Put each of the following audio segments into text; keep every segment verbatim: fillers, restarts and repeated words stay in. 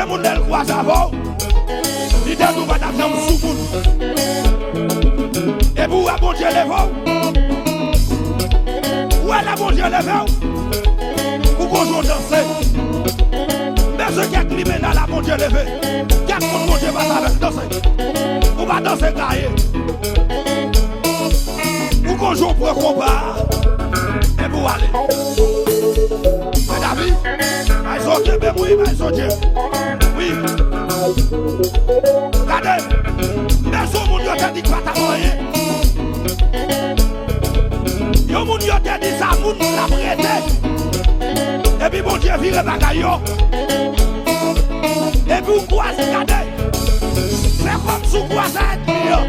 Moun lè l kwaze avè w, li te di w pa t ap janm sou moun. Epi w wè Bondye leve w. Ou wè lè Bondye leve w, ou gon jan w danse. M bezwen kèk limena la Bondye leve. Kèk moun Bondye pase avè l danse. Ou pa danse gaye. Ou gon jan w pran konba a, epi w ale. Mèdavi, bay zo kenbe m wi, bay zo dye. Wi. Gade, men son moun yo te di k pa t ap anyen. Yon moun yo te di sa moun l ap rete. Epi Bondye vire bagay yo. Epi w kwaze, gade. Fè kòmsi w kwaze ènmi an.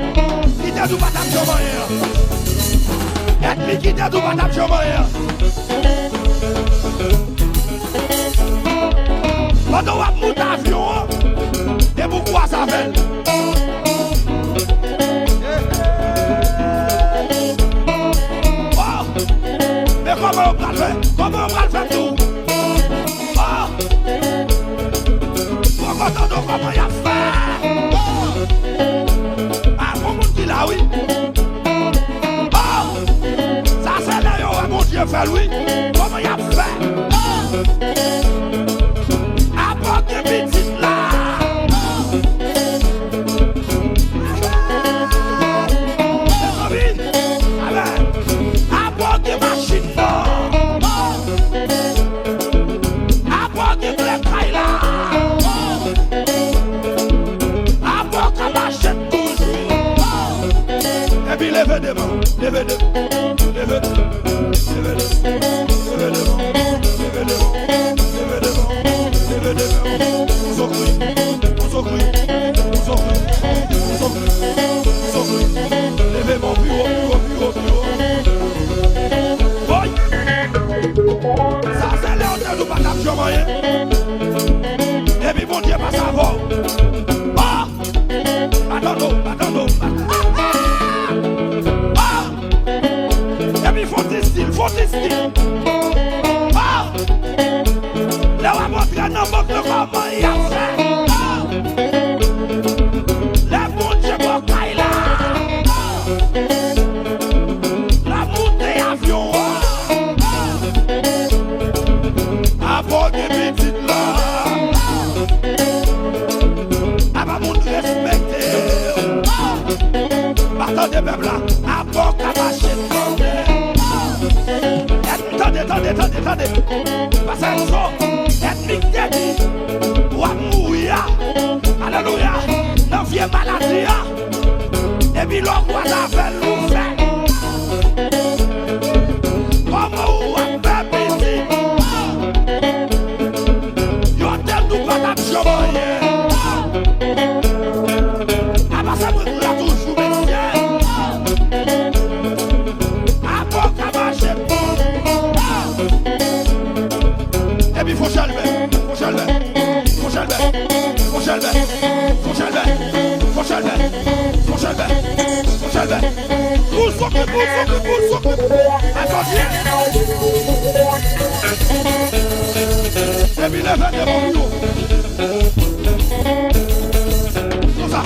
Li te di w pa t ap janm anyen an. Ènmi ki te di w pa t ap janm anyen an. Pandan w ap moute avyon an, depi w kwaze avè l. Oh! Men kòman yo pral fè? Kòman yo pral fè tou? Oh! Poko tande w kòman y ap fè. Oh! A, gon moun ki la, wi. Oh! Sa se lè yo wè Bondye fè l, wi. Kòman y ap fè? Oh! Apa w gen pitit la? Oh! Mezanmi, amen. Apa w gen machin nan? Apa w gen kle kay la? Apa w ka mache toujou? Epi leve devan, leve devan, leve devan, leve devan, leve devan, leve devan, leve devan, leve devan. Ou sokri, ou sokri, ou sokri, ou sokri, ou sokri. Leve men w pi wo, pi wo, pi wo, pi wo. Woy! Sa se lè yo te di w pa t ap janm anyen. Epi Bondye pase avè w. Oh! Pardon, pardon, pardon. Oh! Epi fò ti stil, fò ti stil. Oh! Lè w ap antre nan bank nan, kòman y ap fè? Oh! Lè Bondye ba w kay la. Oh! L ap moute avyon an. Apa w gen pitit la. Apa moun respekte w. Pa tande pèp la. Apa w ka mache tande. Ènmi, tande, tande, tande, tande. Pase zo. Ènmi k te di w ap mouri a. Alelouya. Nan vye maladi a. Epi lè w kwaze avè l, ou fè. Kòman ou ap fè pitit? Yo te di w pa t ap janm anyen. Apa se mwen k la toujou, mesye. Apa w ka mache. Epi fò chèlbè, fò chèlbè, fò chèlbè, fò chèlbè, fò chèlbè, fò chèlbè, fò chèlbè, fò chèlbè. Pou sokri, pou sokri, pou sokri. Atandye. Epi leve devan pi wo. Konsa.